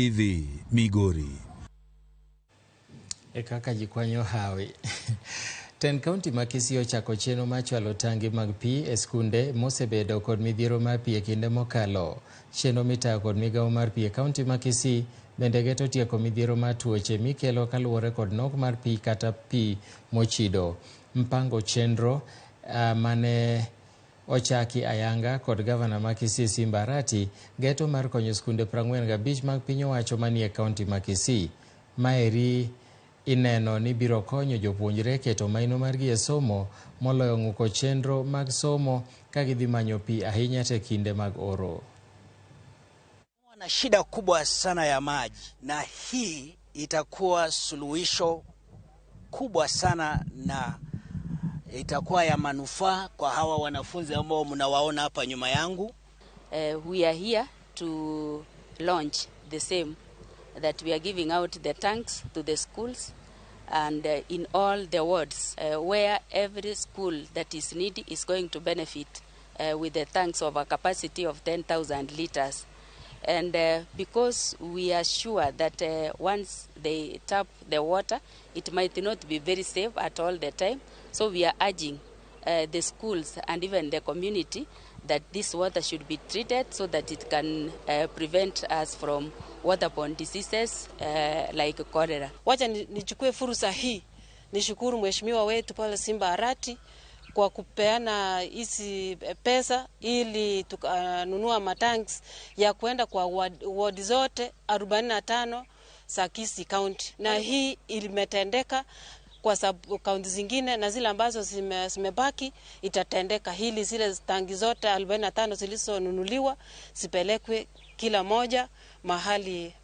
TV, Migori. E kaka ji kwanyo hawi. Tend kaunti ma Kisii ochako chenro mar chwalo tangi mag pi e skunde mosebedo kod midhiero mar pi e kinde mokalo. Chenro mitayo kod migawo mar pi e kaunti ma Kisii bende geto tieko midhiero mar tuoche mikelo kaluwore kod nok mar pi kata pi mochido. Mpango chenro mane ochaki ayanga kod gavana ma Kisii Simba Arati geto mar konyo skunde 45 mag piny owacho manie kaunti ma Kisii. Maeri ineno ni biro konyo jopuonjre keto maino margi e somo moloyo ng'uko chenro mag somo ka gidhi manyo pi ahinya te kinde mag oro. Na shida kubwa sana ya maji, na hii itakuwa suluhisho kubwa sana na itakuwa ya manufaa kwa hawa wanafunzi ambao mnawaona hapa nyuma yangu. We are here to launch the same, that we are giving out the tanks to the schools and in all the wards, where every school that is needy is going to benefit with the tanks of a capacity of 10,000 liters. And because we are sure that once they tap the water, it might not be very safe at all the time. So we are urging the schools and even the community that this water should be treated so that it can prevent us from waterborne diseases like cholera. Wacha nichukue fursa hii nishukuru mheshimiwa wetu pale Simba Arati kwa kupeana hizi pesa ili tukanunua matanks ya kuenda kwa ward zote 45 za Kisii County, na hii imetendeka kwa sababu kaunti zingine na zile ambazo zimebaki itatendeka, ili zile tangi zote 45 zilizonunuliwa zipelekwe kila moja mahali.